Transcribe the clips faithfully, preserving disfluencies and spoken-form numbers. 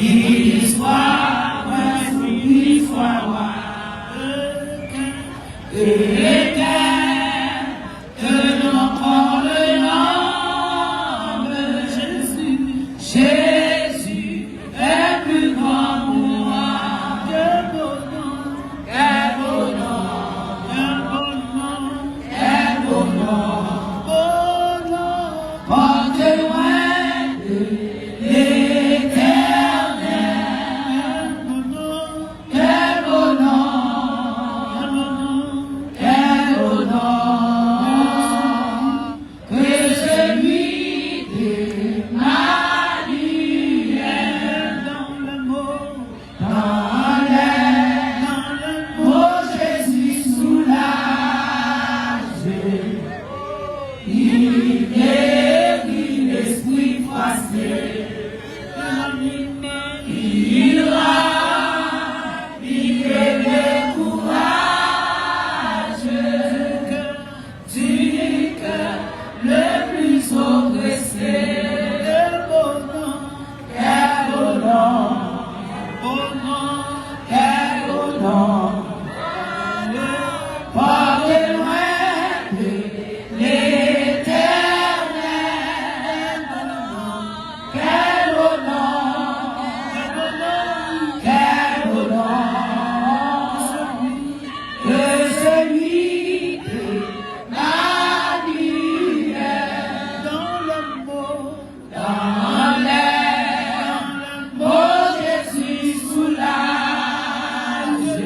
Qu'il soit prince ou qu'il soit roi, que le cœur, que l'on le nom de Jésus. Jésus est plus grand pour moi. Quel beau nom, quel beau nom, quel beau nom, quel beau nom, beau nom. Porte loin de l'Éternel. Quel beau nom, quel beau nom, que celui de Manuel. Dans l'amour, dans l'amour, Jésus soulage. Il guérit l'esprit froissé. Il ravive le courage du cœur le plus oppressé. Quel beau nom, quel beau nom, quel beau nom. Porte loin de l'Éternel. Quel beau nom, quel beau nom, que celui de Manuel. Dans l'amour, dans l'amour, Jésus soulage.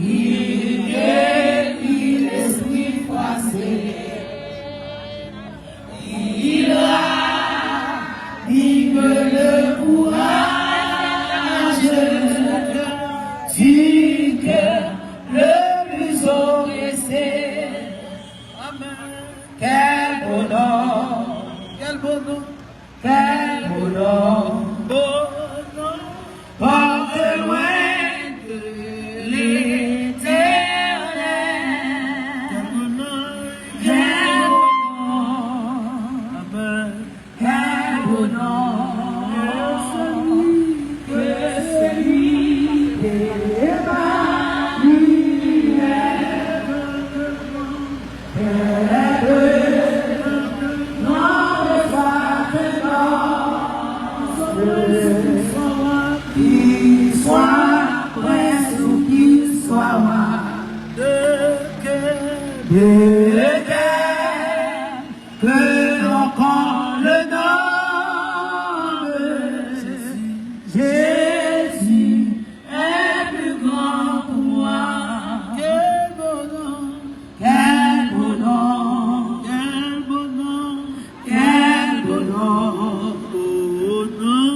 Il guérit l'esprit froissé. Il ravive le courage du cœur le plus oppressé. Amen. Quel beau nom. Quel beau nom. Quel beau nom. Beau nom. Porte loin de l'Éternel. Quel beau nom. Quel beau nom. Amen. Quel beau nom. Que celui d'Emmanuel. Qu'il soit prince ou qu'il soit roi, de cœur, de cœur, que l'on compte le nom de Jésus. Jésus est plus grand pour moi. Quel beau nom, quel beau nom, quel beau nom, quel beau nom, beau nom,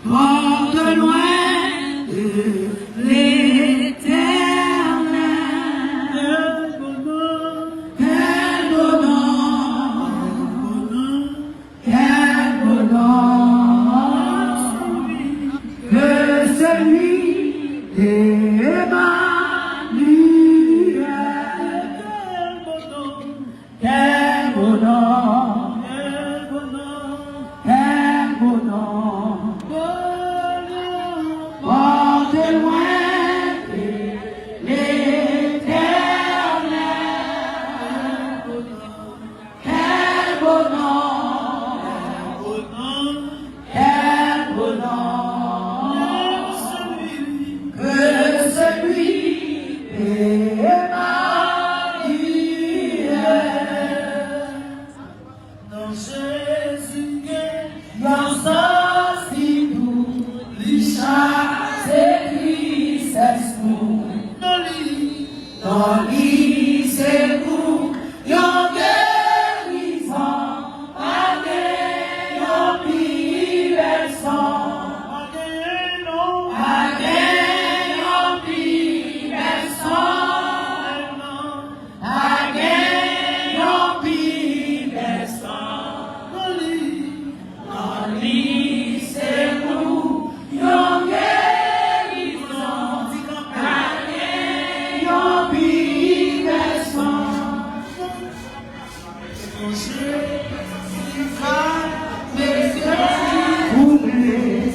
porte loin de l'Éternel. Quel beau nom, quel beau nom, beau nom. Quel beau nom, que celui d'Emmanuel. Quel beau nom, quel beau nom, porte loin de l'Éternel. Quel beau nom, quel beau nom, que celui d'Emmanuel. Nan Jezi gen yon sòsi dou, li chase trisès nou. Nan li, nan li se pou yon gerizon, pa gen yon pi bèl son. Pa gen, non. Pa gen yon pi bèl son. Pa gen yon pi bèl son. Nan li, nan li se pou yon gerizon. Pa gen yon pi bèl son. Jezi ka mete pou mwen.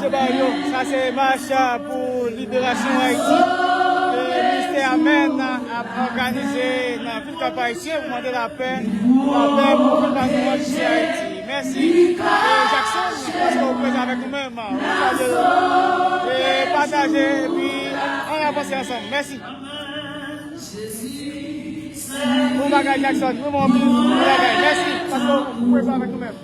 Sa se mach pou liberasyon Ayiti ke Ministè Amèn ap òganize nan vil Kap Ayisyen pou mande lapè, lapè pou vil pa nou an ki se Ayiti. Mèsi. E Jackson, paske ou prezan avèk nou menm. Nou salye nou. E pataje, epi ann, ann avanse ansanm. Mèsi. Bon bagay, Jackson. Nou bon, bon bagay. Mèsi, paske ou prezan avèk nou menm.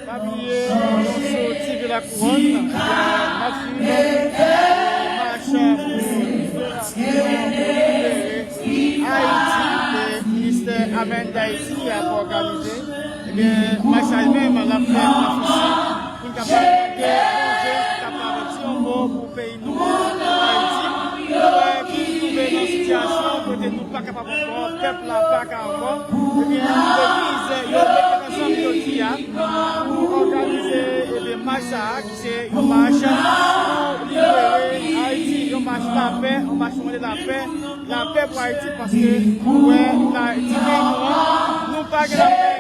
Pa bliye, sou T V La Couronne, n ap swiv mach pou Ayiti ke Ministè Amèn Dayiti ap òganize. Ebyen, mach sa menm, l ap fèt nan Fisi pou n kapab mande Bondye pou kapab di yon mo pou peyi nou, Ayiti. Nou wè ki nou twouve nan sitiyasyon kote nou pa kapab ankò, pèp la pa ka ankò. Ebyen, legliz yo mete ansanm jodi a pou òganize, ebyen, mach sa a, ki se yon mach pou libere Ayiti, yon mach lapè, yon mach pou mande lapè, lapè pou Ayiti, paske nou wè Ayiti peyi nou an, nou pa gen lapè,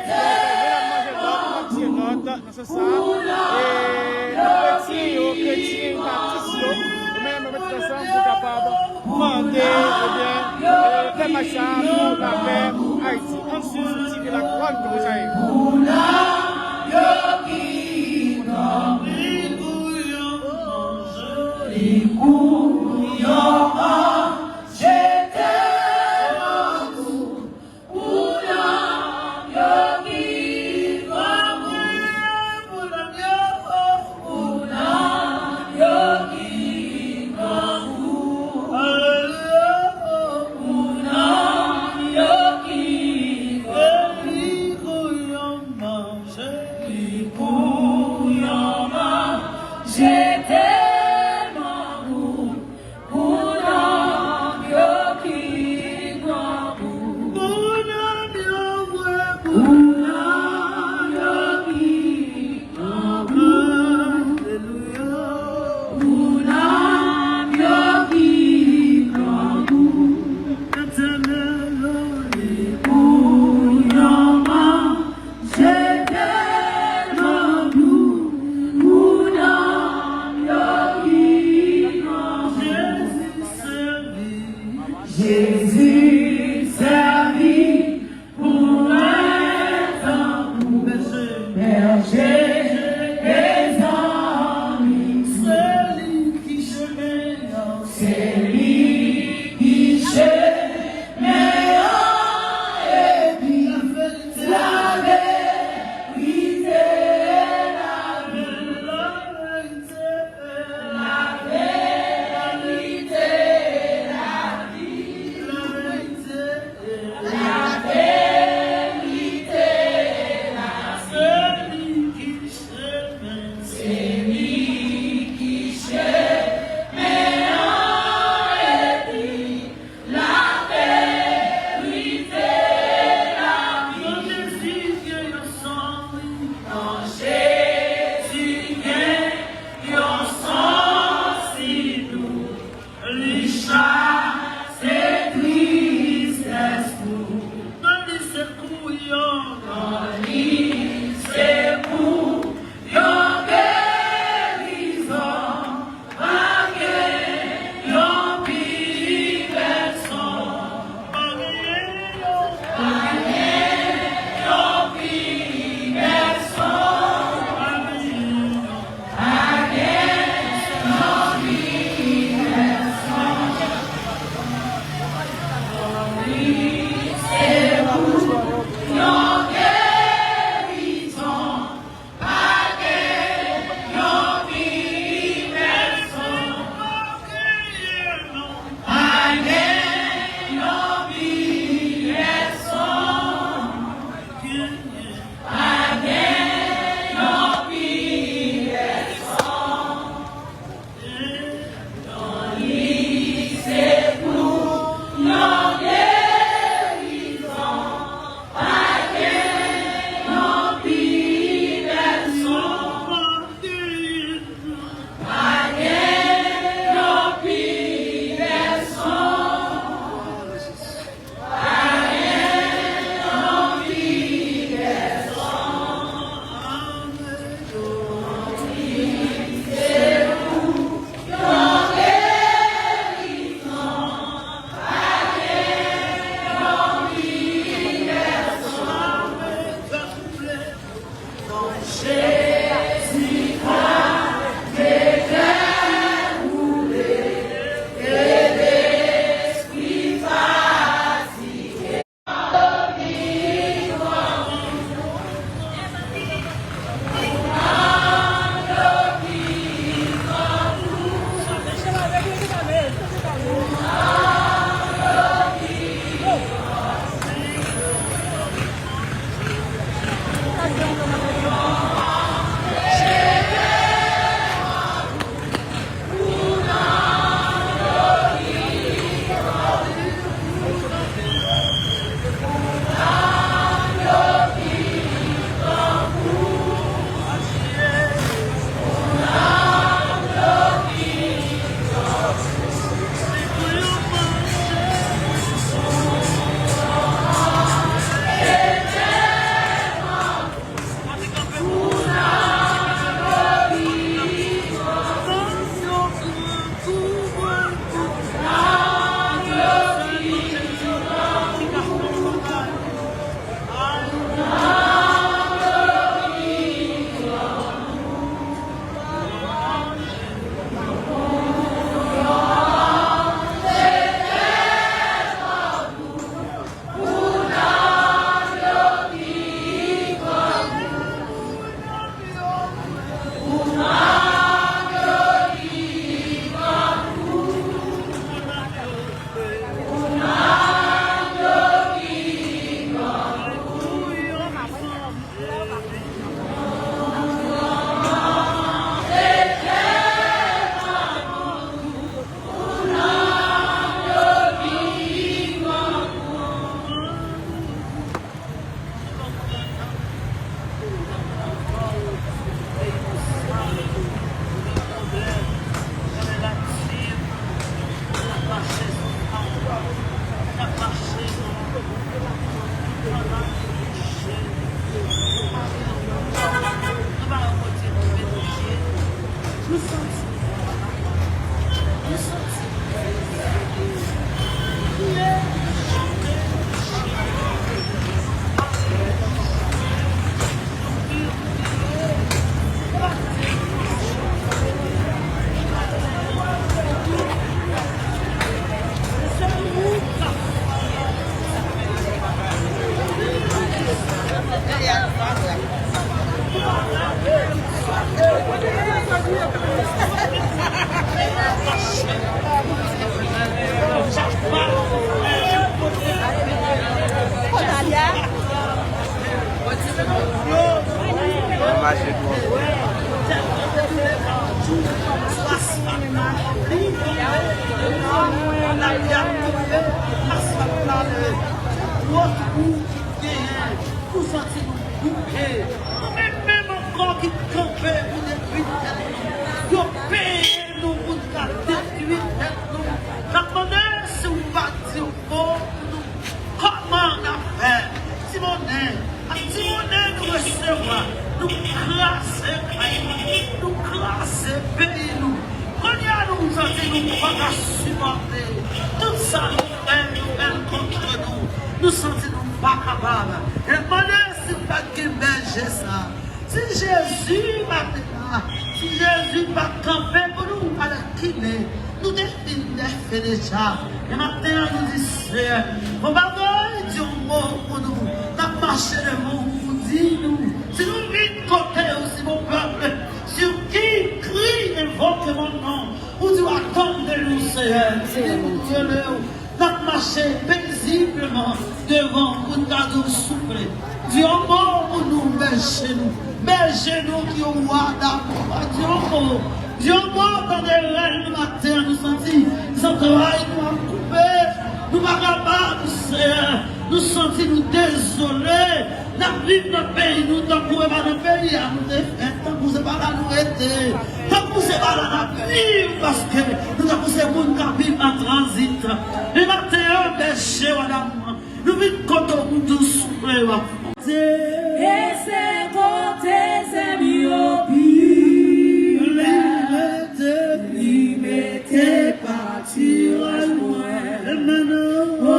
nou ap manje lòt, nou ap tiye lòt. Nan sans sa, e, kretyen yo, kretyen batis yo, yo menm yo mete tèt ansanm pou kapab mande, ebyen, e, fè mach sa a pou lapè pou Ayiti. Ann swiv sou T V La Couronne, kòman sa ye. Pou santi nou bouke. Nou menm menm ankò ki kanpe pou detwi tèt nou. Yo peye nou pou n ka detwi tèt nou. N ap mande si w pa di yon mo pou nou. Kòman n ap fè? Ti monnen, ak ti monnen nou resevwa, nou kraze kay nou, nou kraze peyi nou. Kounye a nou santi nou pa ka sipòte tout sa nou fè, nou fè l kont nou. Nou santi nou pa kapab. E mande si pa t gen bèje sa. Si Jezi pa te la, si Jezi pa t kanpe pou nou, alèkile, nou te fin dèfe deja. E maten an, nou di, Seyè, fò bagay di yon mo pou nou. N ap mache devan ou pou di nou. Si nou vin kote ou, si mon peuple, sur qui crie, invoque mon nom, ou di w atann de nou, Seyè. Ou di nou rele ou. N ap mache pezibleman devan pou n ta di w souple. Di yon mo pou nou, bèje nou. Bèje nou ki yon wa damou. Di yon mo. Di yon mo, tande rèl nou maten an, nou santi zantray nou ap koupe. Nou pa kapab, Seyè. Nou santi nou dezole. N ap viv nan peyi nou tankou se pa nan peyi a nou te fèt, tankou se pa la nou rete, tankou se pa la n ap viv, paske nou tankou se moun k ap viv an tranzit. Men maten an, bèje wa damou an, nou vin kote w pou di w souple w ap fè. E se kote zèb yo pi bèl, li mete patiraj mwen. O,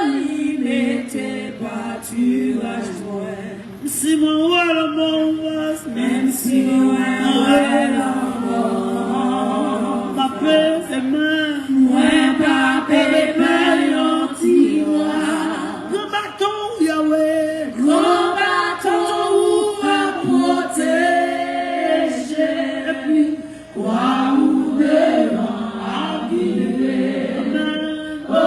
li mete patiraj mwen. Si mwen wè lanmò, menm si mwen wè lanmò, m pa peze men. Mwen pa pe pè yon ti mwa. Gran baton, Yahweh. Gran baton ou ap pwoteje. Epi kwa ou devan ap gide. O,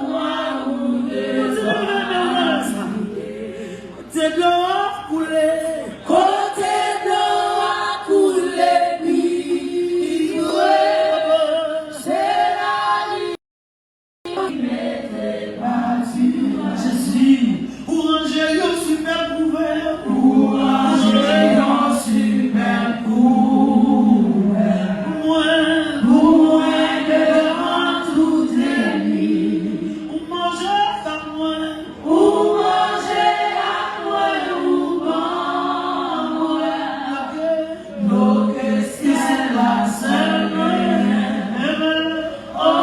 kwa ou devan ap gide. Kote dlo a koule. Kote dlo a koule pi pre. Se la li. Jezi, ou ranje yon sipè kouvè. Ou ranje yon sipè kouvè. Mwen, mwen, devan tout ènmi. Ou manje ak mwen. Ou manje ak mwen, ou ban mwen. Lo ke syèl la sèl genyen. O,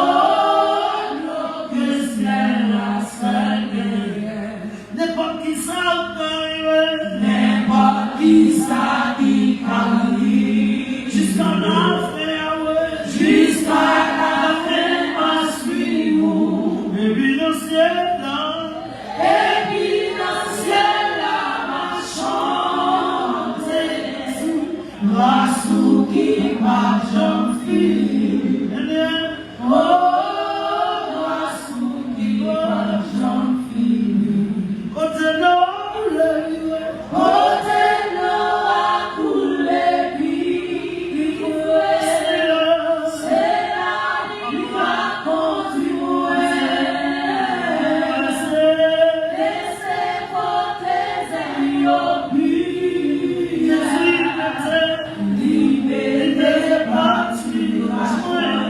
lo ke syèl la sèl genyen. Nenpòt ki sa k ka rive. Nenpòt ki sa ki ka rive. Jiska lafen, Yahweh. Jiska lafen, m ap swiv ou. Epi nan syèl la. Epi nan syèl la, m ap chante Jezi. Gras ou ki p ap janm fini. O, gras ou ki p ap janm fini. Kote dlo a koule pi pre. Kote dlo a koule pi pre. Se la, se la li va kondui mwen. E se kote zèb yo pi bèl. Li mete patiraj mwen.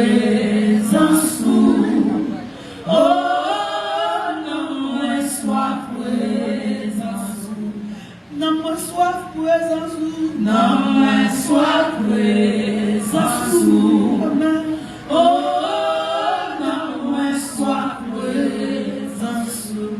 Prezans ou. Oh, nanm mwen swaf prezans ou. Nanm mwen swaf prezans ou. Nanm mwen swaf prezans ou. Oh, nanm mwen swaf prezans ou.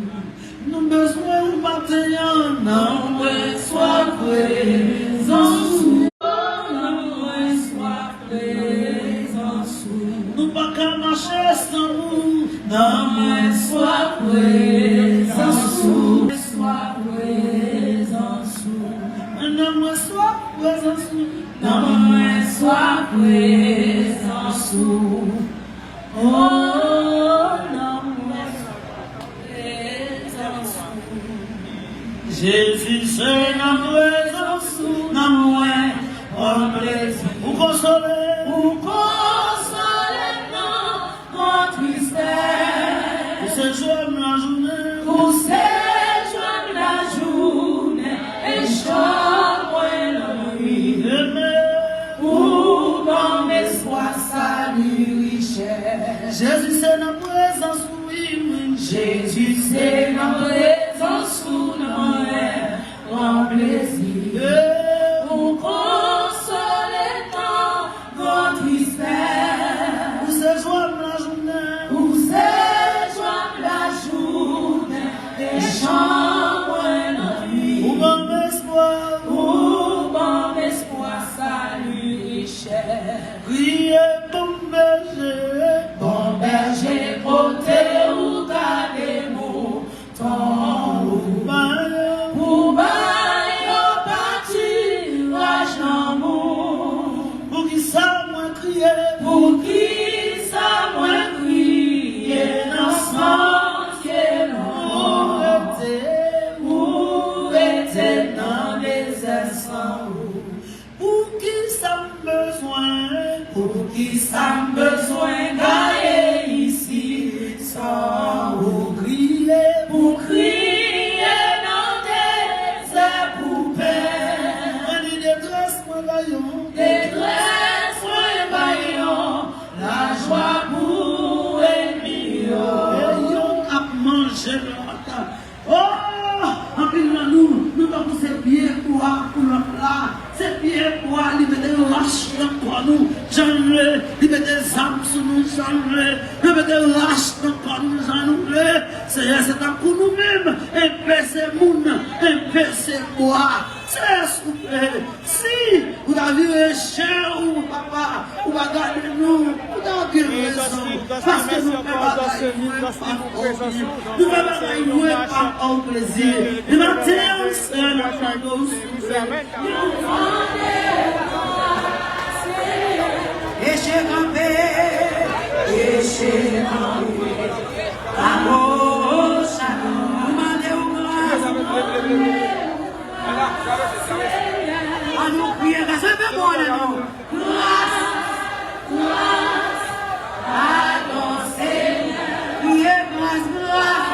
Nou bezwen ou maten an. Nanm mwen swaf prezans ou. Nanm mwen swaf prezans ou. Nou pa ka mache san ou. Nanm mwen swaf prezans ou. Swaf prezans ou. Nanm mwen swaf prezans ou. Nanm mwen swaf prezans ou. Oh, nanm mwen swaf prezans ou. Jezi, se nan prezans ou, nan mwen, pran plezi. Ou konsole. Ou konsole m nan gran tristès. Ou sejwe m lajounen. Ou sejwe m lajounen, e chan mwen lannwit. Ou ban m espwa, sali, richès. Jezi, se nan prezans ou, wi, wi. Jezi, se nan prezans ou, nan mwen pran plezi. Ou konsole nan gran tristès. Ou sejwe m lajounen. Ou sejwe m lajounen, e chan mwen lannwit. Ou ban m espwa. Ou ban m espwa, sali, richès. Kriye, bon bèje. Bon bèje, kote ou gade mouton ou. Pou ba yo patiraj lanmou. Poukisa mwen kriye? Poukisa mwen kriye nan santye lanmò? Ou rete, ou rete nan dezè san ou. Poukisa m bezwen, poukisa m bezwen gaye isit san ou? Kriye, pou kriye nan dezè pou pè. Mwen di detrès mwen bay yon. Detrès mwen bay yon. Lajwa pou ènmi yo. E yo k ap manje lòt. Oh, anpil nan nou, nou tankou se pye bwa pou lòt la. Se pye bwa, li mete rach nan kò nou, jan l vle. Li mete zam sou nou, jan l vle. Li mete rach nan kò nou, jan nou vle. Seyè, se tankou nou menm, enpe se moun, enpe se bwa. Seyè, souple. Si ou ta vire je ou, papa, ou pa gade nou, ou ta gen rezon. Paske nou fè bagay mwen pa fè w byen. Nou fè bagay mwen pa fè w plezi. Men maten an, Seyè, n ap mande w, souple. Peche kanpe, peche kanpe. Agoch, nou mande w gras. An nou kriye gras, leve men w anlè non. Gras, gras, padon, Senyè. Kriye gras, gras.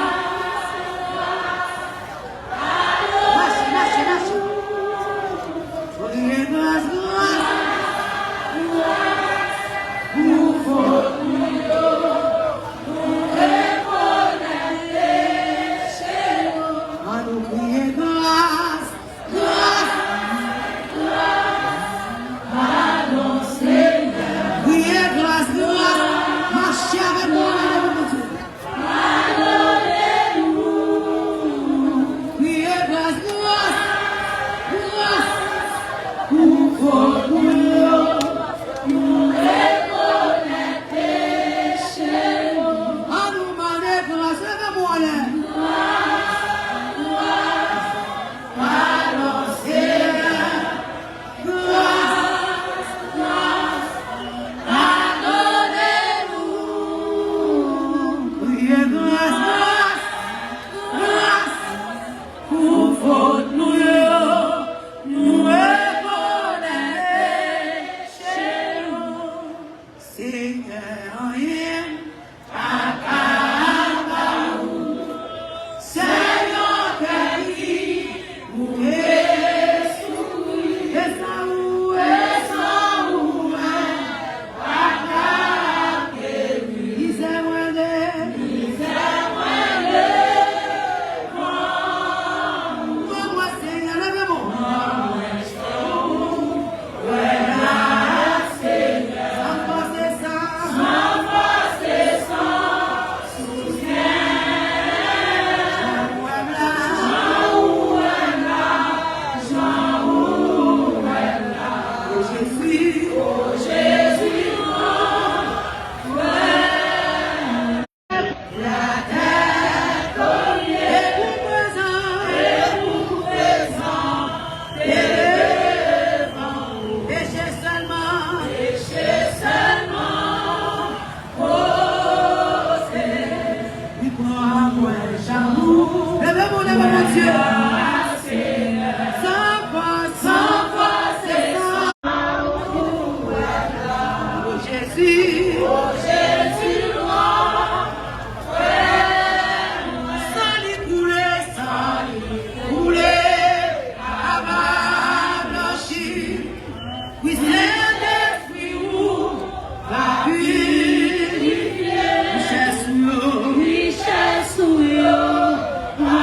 Mache, mache, mache. Kriye gras, gras. Gras pou fòt nou yo. Nou rekonèt peche nou. An nou kriye gras. Gras, gras, padon, Senyè. Kriye gras, gras. Mache avèk mwen, Bondye. Padone nou. Kriye gras, gras, gras. Pou fòt nou yo, nou rekonèt peche nou. An nou mande gras, leve men w anlè. Gras, gras. Padon, Senyè, gras, gras, padone nou. Kriye gras, gras, gras, pou fòt nou yo, nou rekonèt peche nou. Senyè, anyen pa ka ba ou. Sèl yon kè ki pou te souri. E san ou, e san ou, men pa ka San li koule, san li koule, ava blanchi. Wi, Sentespri ou va pirifye richès ou yo. Richès ou yo va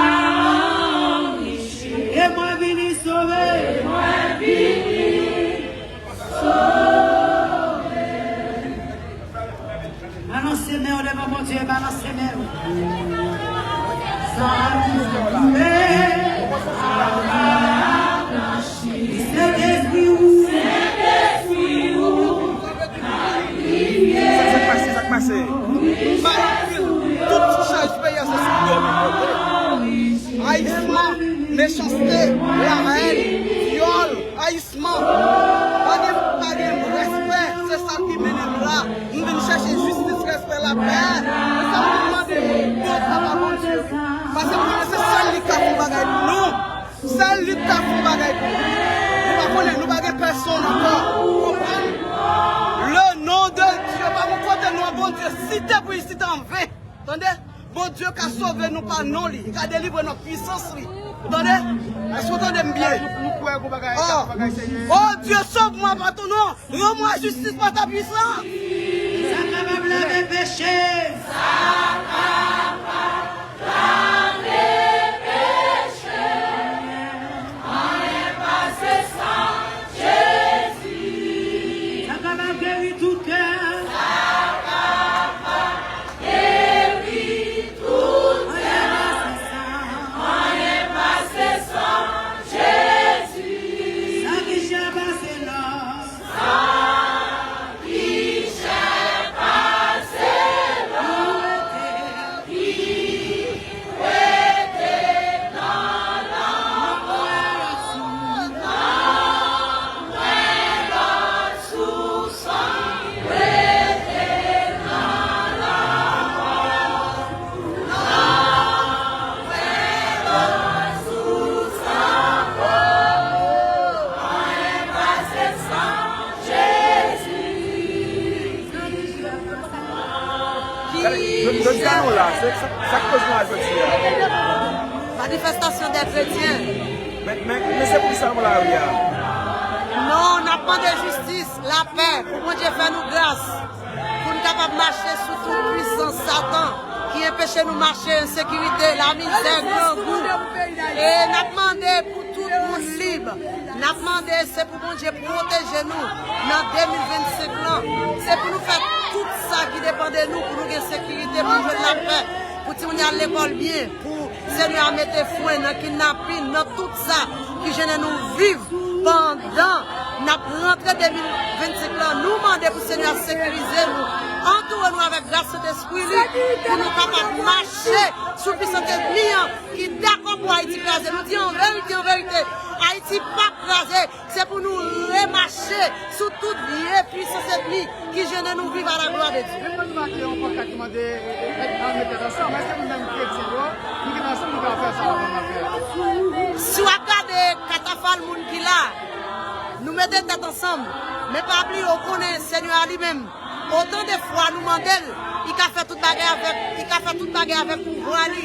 anrichi. E mwen vini sove. E mwen vini sove. Balanse men w devan Bondye, balanse men w. Sa ki fè koule, Sentespri ou. Sa k pase, sa k pase? Tout chaj peyi a se sou do nou pote. Ayisman, mechanste, lahèn, vyòl, ayisman. Pa gen, pa gen respè, se sa ki mennen nou la. Nou vin chèche jistis, respè, lapè. Se sa nou vin mande pou pèp la, pa Bondye. Paske nou konnen se sèl li k ka fè yon bagay pou nou. Sèl li k ka fè yon bagay pou nou. Nou pa konnen, nou pa gen pèsonn ankò. Ou konprann? Le nom de Dieu, pa gen kote non Bondye site pou li site an ven. Tande? Bondye ka sove nou pa non li. Li ka delivre nou pwisans li. Tande? Èske w tande m byen? Nou, nou kwè gon bagay, oh, gon bagay serye. Oh Dieu, sauve-moi par ton nom. Rends-moi justice par ta puissance. Sa kapab lave peche. Sa kapab lave peche. Anyen pase san Jezi. Sa kapab geri tout kè. Sa kapab geri tout kè. Anyen pase san. Anyen pase san Jezi. Sa ki chè pase lò. Sa ki chè pase lò. Ki rete nan lanmò, nan mwen lòt sous. Jodi a nou la, se sa, sa k koz nou la jodi a? Manifestasyon dè kretyen. Men, men, men se pou ki sa nou lari a? Non, n ap mande jistis, lapè, pou Bondye fè nou gras, pou n kapab mache sou tout pwisans Satan ki anpeche nou mache an sekirite, lamizè, grangou. E n ap mande pou tout moun lib. N ap mande se pou Bondye pwoteje nou nan de mil vennsenk lan. Se pou nou fè tout sa ki depann de nou, pou nou gen sekirite, pou nou jwenn lapè, pou timoun yo al lekòl byen, pou Senyè a mete fren nan kidnapin, nan tout sa ki jennen nou viv pandan n ap rantre de mil vennsenk lan. Nou mande pou Senyè a sekirize nou, antoure nou avèk gras Sentespri li, pou nou kapab mache sou pwisans ènmi an ki dakò pou Ayiti kraze. Nou di an verite, an verite, Ayiti p ap kraze. Se pou nou remache sou tout vye pwisans ènmi ki jennen nou viv à la gloire de Dieu. Mwen mande yon pankat ki mande, eh, eh, ann met tèt ansanm. Èske nou menm kretyen yo, nou gen ansanm nou ka fè sa nou konn ap fè a? Si w ap gade katafal moun ki la, nou mete tèt ansanm. Men pa bliye, w konnen Senyè a li menm, otan de fwa nou mande l, li ka fè tout bagay avèk, li ka fè tout bagay avèk pouvwa li,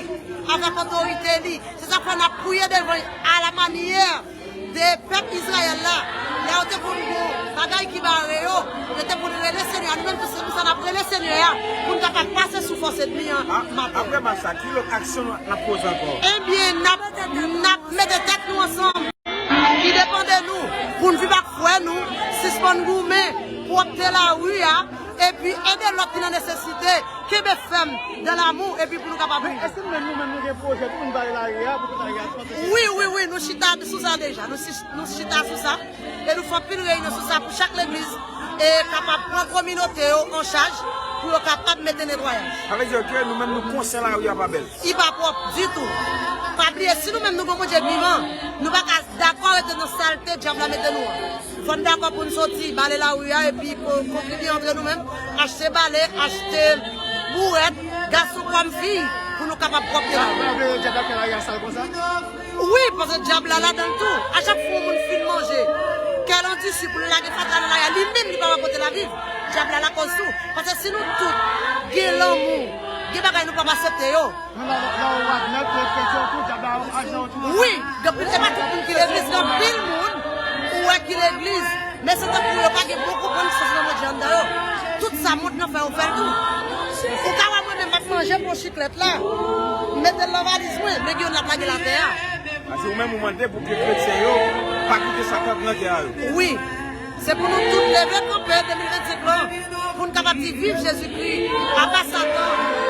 avèk otorite li. Se sa k fè n ap priye devan l à la manière de pèp Izrayèl la, lè yo te konn gon bagay ki bare yo, yo te konn rele Senyè a. Nou menm tou, se pou sa n ap rele Senyè a, pou n kapab pase sou fòs ènmi an maten. Apre match sa, ki lòt aksyon n ap poze ankò? Ebyen, n ap, n ap mete tèt nou ansanm. Ki depann de nou, pou n viv ak frè nou, sispann goumen, pwòpte lari a, epi ede lòt ki nan nesesite, kenbe fèm dans l'amour, epi pou nou kapab rive. Èske nou menm, nou menm, nou gen pwojè pou nou bare lari a, pou tout lari a, pou nou... Wi, wi, wi, nou chita sou sa deja. Nou si-, nou chita sou sa. E nou fè anpil reyinyon sou sa pou chak legliz e kapab pran kominote yo an chaj pou yo kapab mete netwayaj. Sa vle di ke nou menm nou konsyan lari a pa bèl. Li pa pwòp ditou. Pa bliye, si nou menm nou gon Bondye vivan, nou pa ka dakò rete nan salte dyab la mete nou an. Fò n dakò pou n soti, bale lari a, epi ko-, kontribye antre nou menm, achte bale, achte bourèt, gason kòm fi, pou nou kapab pwòpte lari a. Sa vle di dyab la fè lari a sal konsa? Wi, paske dyab la ladan l tou. A chak fwa yon moun fin manje, kè l an tisi pou l lage fatra nan lari a, li menm li pa rakonte lavi l. Dyab la lakòz tou. Paske si nou tout gen lanmou, gen bagay nou p ap aksepte yo. Wi, gen pil, e pa tout moun ki legliz, gen pil moun ou wè ki legliz, men se tankou yo pa gen bon konprann sans nan manje anndan yo. Tout sa mond nan fè yo fè l tou. Ou ka wè mwen menm m ap manje bon chiklèt la, m mete l nan valiz mwen, men gen youn l ap lage l atè a. Paske ou menm ou mande pou ke kretyen yo pa kite sa k ap nan kè a yo. Wi. Se pou nou tout leve kanpe de mil vennsenk lan, pou n kapab di viv Jezikri, aba Satan.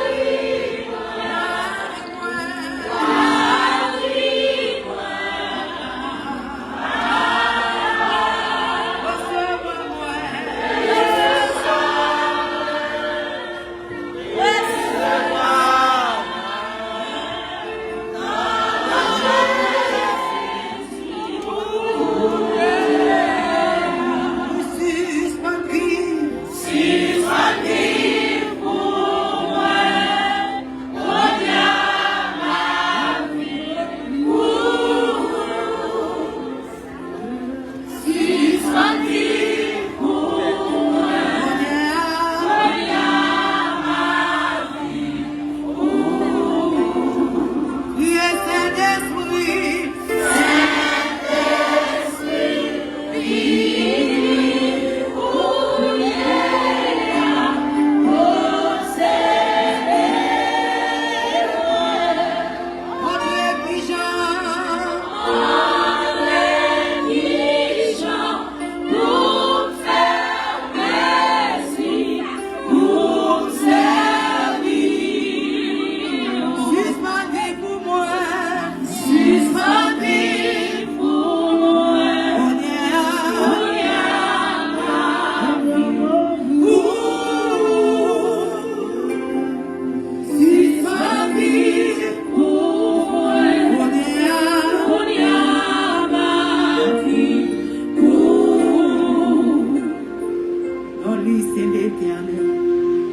Non li se Letènèl.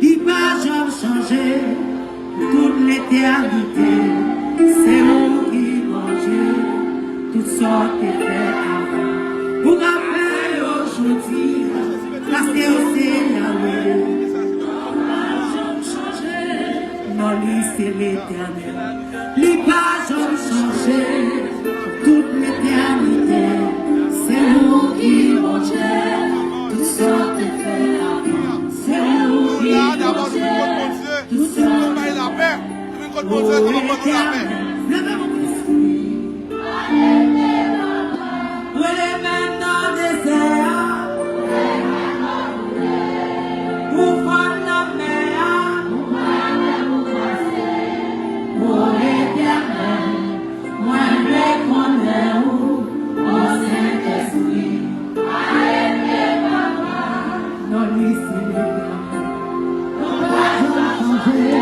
Li pa janm chanje. Pou tout letènite, se ou ki Bondye. Tout sa w te fè avan, ou ka fè yo jodi a, paske w se Yawe. Non li se Letènèl. Li pa janm chanje. Tout letènite, se ou ki Bondye. Tout sa w te fè avan, se ou ki Bondye. Tout sa w te fè avan, Letènèl. Leve men w pou nou. Rele men nan dezè a. Ou fò nan mè a. O Letènèl, mwen vle konnen ou, o Sentespri. Non li se Letènèl. Ou pa janm chanje,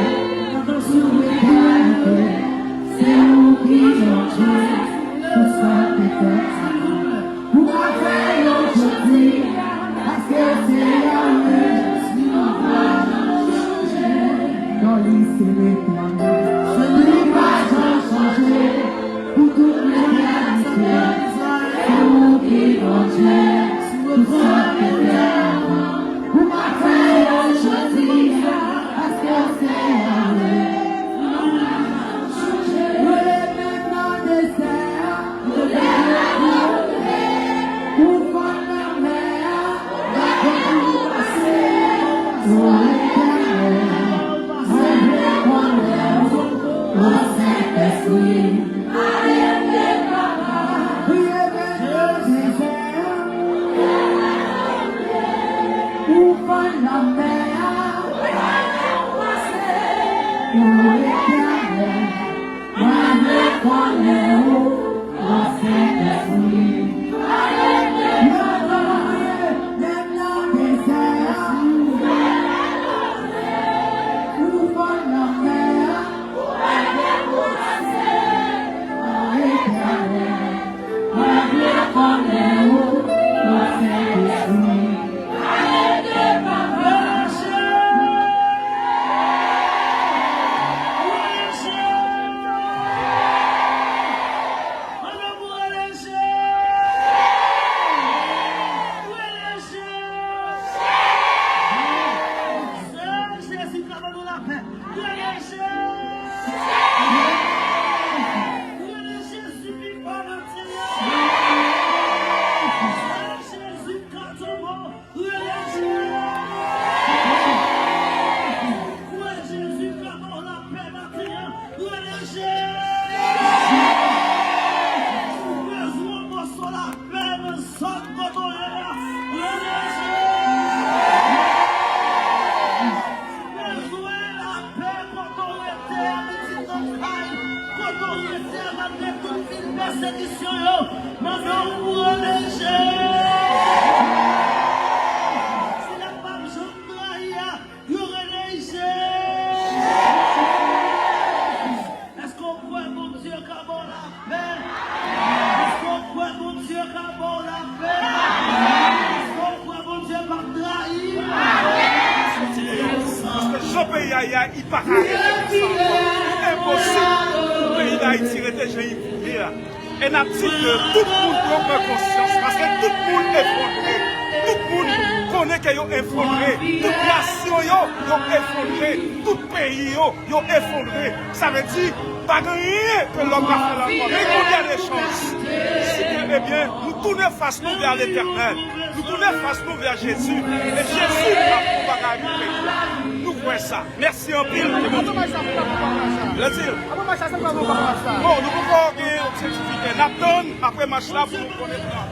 sou etènite. Se ou ki Bondye, tout sa w te fè avan. Ou ka fè yo jodi, paske w se Yawe. Non li se Letènèl. Li pa janm chanje. Pou tout letènite, se ou ki Bondye. Tout sa w te fè avan, ou ka fè yo jodi a, paske w se Yawe. Ou rele nan dezè a. Ou fò nan mè a. O Letènèl, mwen vle konnen ou, o Sentespri. Ou fò nan mè a. O Letènèl, mwen vle konnen ou, o Sentespri. Leve men nan dezè a. Ou fò nan mè a. Nan peyi a, y a, li pa ka rete konsa ankò. Li enposib pou peyi Dayiti rete jan li ye a. E n ap di ke tout moun dwe pran konsyans, paske tout moun efondre. Tout moun konnen ke yo efondre. Tout nasyon yo, yo efondre. Tout peyi yo, yo efondre. Sa vle di, pa gen anyen ke lòm ka fè la ankò. Men yon dènye chans. Si ke, ebyen, nou tounen fas nou vè Letènèl. Nou tounen fas nou vè Jezi. E Jezi ap fè yon bagay pou peyi a. Nou kwè sa. Mèsi anpil. Ke Bondye. Lè di. Bon, nou poko gen yon sètifika. N ap tann apre mach la pou nou konnen plan.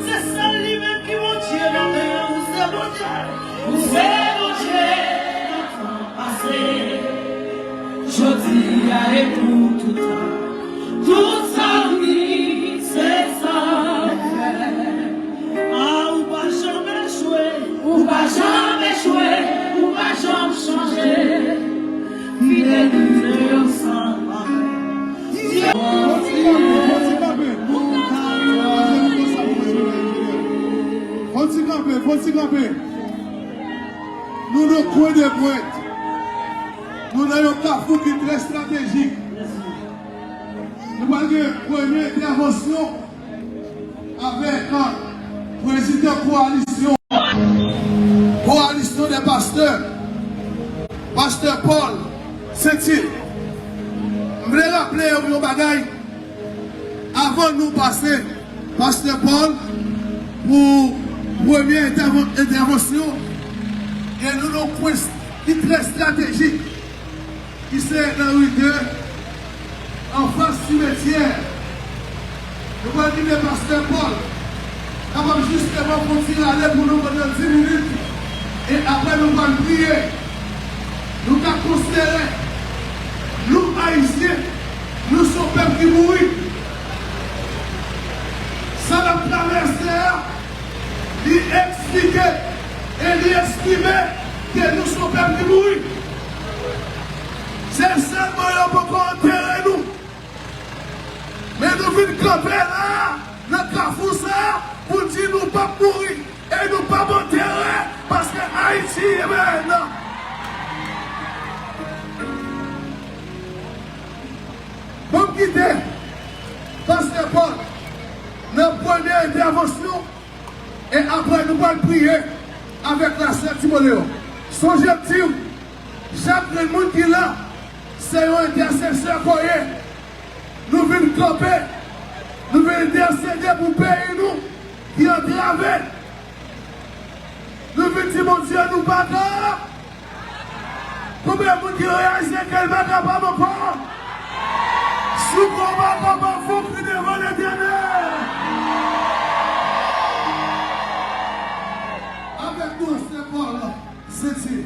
Se sèl li menm ki Bondye, nou gen ou se Bondye. Ou se Bondye nan tan pase, jodi a e pou tout tan. Tout sa w di, se sa w fè. A, ou pa janm echwe, ou pa janm echwe, ou pa janm chanje. Fidelite w san parèy. Fò ti kanpe, fò ti kanpe. Fò ti kanpe, fò ti kanpe. Nou nan kwen de pwent. Nou nan yon kafou ki trè estratejik. Nou pral gen premye entèvansyon avèk, euh, prezidan kowalisyon, kowalisyon dè pastè, pastè Paul Saintil. M vle raple yon bagay avan nou pase pastè Paul pou premye entèvan-, entèvansyon, e nou nan kwen ki trè estratejik ki se nan ri de, anfas simetyè. Nou pral kite pastè Paul kapab jisteman fè yon ti rale pou nou pandan dis minit. E apre nou pral priye. Nou ka konsidere nou Ayisyen, nou se yon pèp ki mouri. Sa n ap travèse a, li eksplike e li eksprime ke nou se Li mouri. Se sèlman yo poko antere nou. Men nou vin kanpe la, nan kafou sa, pou di nou p ap mouri. E nou p ap antere, paske Ayiti, e ben, nan. Ban m kite Pastè Paul nan premye entèvansyon, e apre nou pral priye avèk la sè Timoleon. Sonje m di w, chak grenn moun ki la, se yon entèsesè ke w ye. Nou vin kanpe, nou vin entèsede pou peyi nou ki antrave. Nou vin di Bondye nou pa ka. Konbyen moun ki reyalize ke l pa kapab ankò? Si w pa kapab, fè yon kri devan Letènèl. Avèk nou, Sentèy, Sentèy.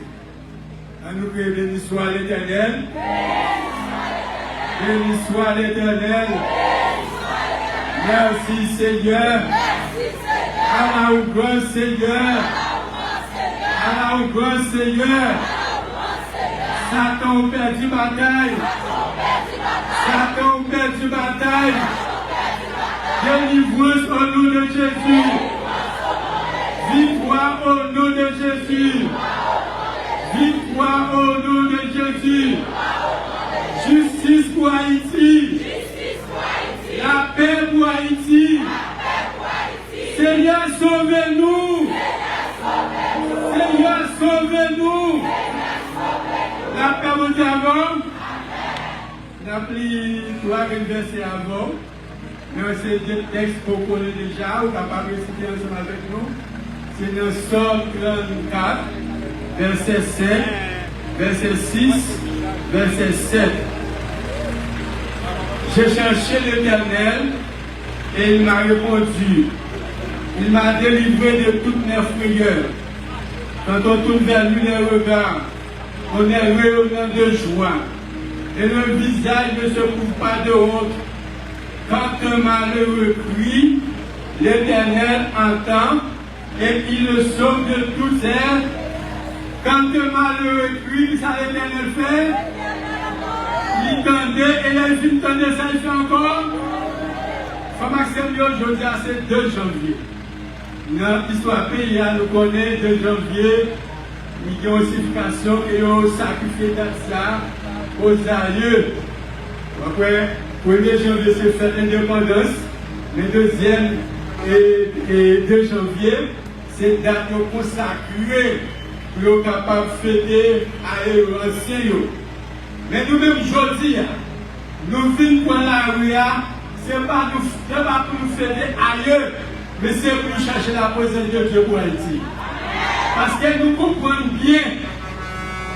Ann nou kriye, Béni soit l'Éternel. Béni soit l'Éternel. Merci Seigneur. Ala ou gran Seigneur. Ala ou gran Seigneur. Satan ou pèdi batay. Satan ou pèdi batay. Délivrance au nom de Jésus. Viktwa o non de Jezi. Viktwa o non de Jezi. Jistis pou Ayiti. Lapè pou Ayiti. Senyè, sove nou. Senyè, sove nou. Lapè Bondye avè w. N ap li twa grenn vèsè avè w. Men se de tèks ke w konnen deja, ou kapab resite ansanm avèk nou. Se nan Sòm trannkat, vèsè senk, vèsè sis, vèsè sèt. J'ai cherché l'Éternel et il m'a répondu. Il m'a délivré de toutes mes frayeurs. Quand on tourne vers lui les regards, on est rayonnant de joie, et le visage ne se couvre pas de honte. Quand un malheureux crie, l'Éternel entend et il le sauve de toutes ses. Quand un malheureux crie, sa Letènèl fè? Li tande, e lè l fin tande, sa l fè ankò? Frè m ak sè m yo, jodi a se de janvye. Nan istwa peyi a, nou konnen de janvye, li gen yon siyifikasyon ke yo sakrifye dat sa o zayè. W ap wè, premye janvye se fèt endepandans, men dezyèm e, e de janvye, se dat yo konsakre pou yo kapab fete a ewo ansyen yo. Men nou menm jodi a, nou vin pran lari a, se pa nou, se pa pou nou fete aye, men se pou nou chache laprezans de Dye pou Ayiti. Paske nou konprann byen,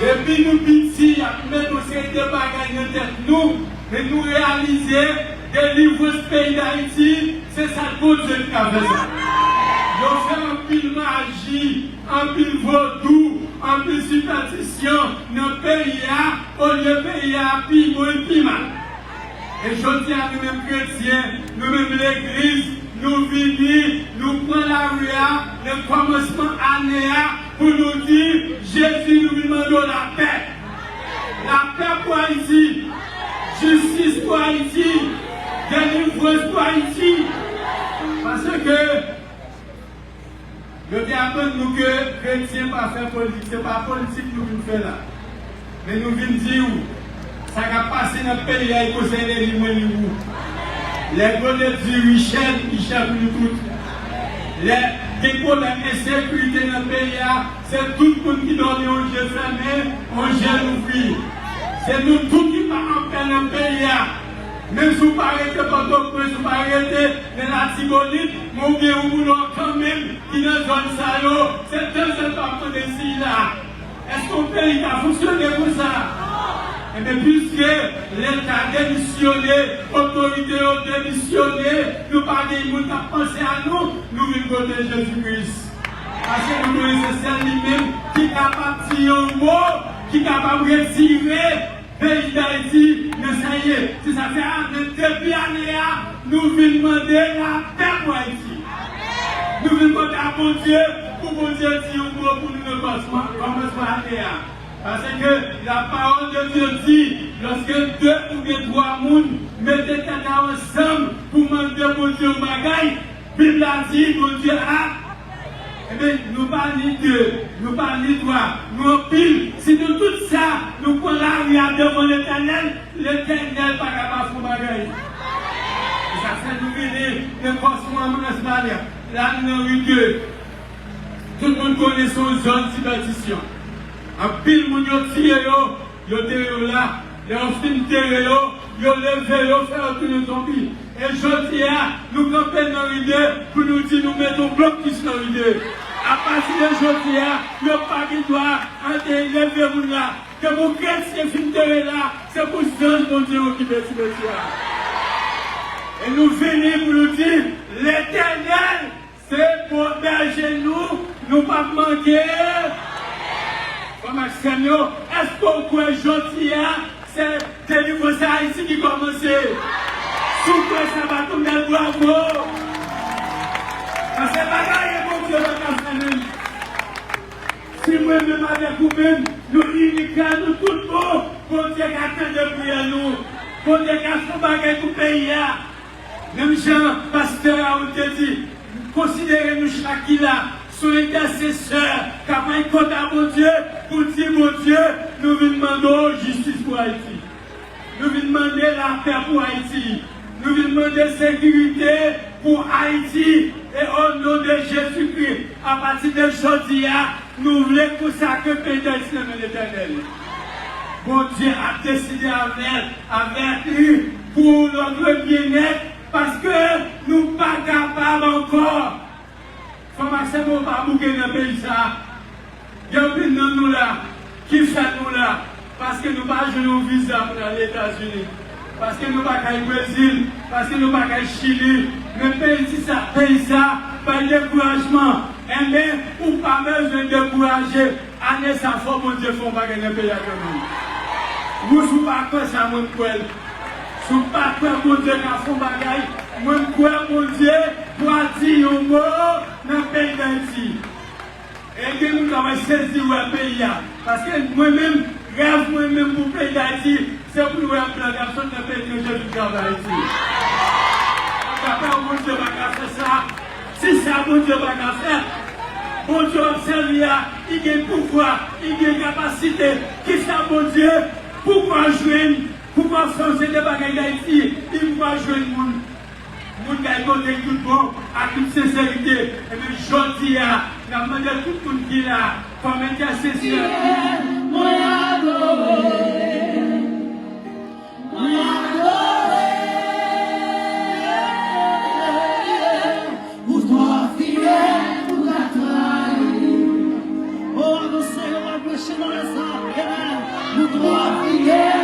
depi nou piti, y ap met yon seri de bagay nan tèt nou, men nou reyalize delivrans peyi Dayiti, se sèl Bondye ki ka fè sa. Yo fè anpil maji, anpil vodou, anpil sipètisyon nan peyi a, olye peyi a pi bon, pi mal. E jodi a, nou menm kretyen, nou menm legliz, nou vini, nou pran lari a, nan kòmansman ane a, pou nou di, Jezi, nou vin mande w lapè. Lapè pou Ayiti. Jistis pou Ayiti. Delivrans pou Ayiti. Paske yo te aprann nou ke kretyen pa fè politik, se pa politik nou vin fè la. Men nou vin di w, sa k ap pase nan peyi a, li konsène ni mwen ni ou. Lè Gode di Richèl, li chè pou nou tout. Lè gen pwoblèm ensekirite nan peyi a, se tout moun ki dòmi yon je fèmen, yon je louvri. Se nou tout ki pa anpè nan peyi a. Menm si w pa rete Pòtoprens, ou pa rete nan Latibonit, men w gen yon moun kanmenm ki nan zòn sa yo, se tanzantan w ap tande siy la. Èske yon peyi ka fonksyone konsa? Ebyen, piske Leta demisyone, otorite yo demisyone, nou pa gen moun k ap panse a nou, nou vin kote Jezi Kris. Paske nou konnen se sèl li menm ki kapab di yon mo, ki kapab retire peyi Dayiti nan sa l ye. Se sa k fè a, nan debi ane a, nou vin mande lapè pou Ayiti. Nou vin mande a Bondye, pou Bondye di yon mo pou nou nan kòmansman, kòmansman ane a. Paske la parole de Dieu dit, lòske de oubyen twa moun mete tèt yo ansanm pou mande Bondye yon bagay, Bib la di Bondye ap. Ebyen, nou pa ni de, nou pa ni twa, nou anpil. Si nou tout sa, nou pran lari a devan Letènèl, Letènèl pa kapab fè yon bagay. E sa fè nou vini nan kòs mwen, mwen, la nou nan ri de. Tout moun konnen se yon zòn dipètisyon. Anpil moun yo tiye yo, yo tere yo la. Lè yo fin tere yo, yo leve yo, fè yo tounen zonbi. E jodi a, nou kanpe nan ri de pou nou di nou mete yon blokis nan ri de. Apati de jodi a, yo pa gen dwa antre leve moun la. Depi yon kretyen fin tere la, se pou zanj Bondye okipe ti mesye a. E nou vini pou nou di, Letènèl se bon bèje nou, nou p ap manke. Frè m ak sè m yo, èske w kwè jodi a se delivrans Ayiti ki kòmanse? Si w kwè sa, bat yon bèl bravo. Paske pa gen anyen Bondye pa ka fè menm. Si mwen menm avèk ou menm, nou ini kè nou tout bon, Bondye ka tande priyè nou. Bondye ka fè yon bagay pou peyi a. Menm jan pastè Raoul te di, konsidere nou chak ki la, se yon entèsesè k ap al kòt a Bondye pou di, Bondye, nou vin mande w jistis pou Ayiti. Nou vin mande lapè pou Ayiti. Nou vin mande sekirite pou Ayiti. E o non de Jezikri, apati de jodi a, nou vle konsakre peyi Dayiti nan men Letènèl. Bondye ap deside avè, avèk li pou notre bien-être, paske nou pa kapab ankò. Frè m ak sè m yo, pa bouke nan peyi sa a. Gen anpil nan nou la ki fè nou la, paske nou pa jwenn yon viza pou n al Etazini, paske nou pa kay Brezil, paske nou pa kay Chili. Men peyi ti sa, peyi sa bay dekourajman. Enben, ou pa bezwen dekouraje. Ane sa, fò Bondye fè yon bagay nan peyi a kanmenm. Wi, si w pa kwè sa, mwen m kwè l. Si w pa kwè Bondye ka fè yon bagay, mwen m kwè Bondye pral di yon mo nan peyi Dayiti. E gen moun k ap sezi wè peyi a. Paske mwen menm, rèv mwen menm pou peyi Dayiti, se pou nou wè blan k ap sot nan peyi yo, Jezi travay Ayiti. Daprè w, Bondye pa ka fè sa. Si sa Bondye pa ka fè, Bondye w ap sèvi a, li gen pouvwa, li gen kapasite. Kisa Bondye, poukwa w jwenn, poukwa w fè yon seri de bagay Dayiti, li poukwa w jwenn moun? Moun kay kote l tout bon, ak tout senserite. Ebyen, jodi a, n ap mande tout moun ki la, kòm entèsesè, mwen adore, mwen adore. Ou twò fiyè pou ta trayi. O, nou se yo ap preche nan lè sa. Amen. Ou twò fiyè.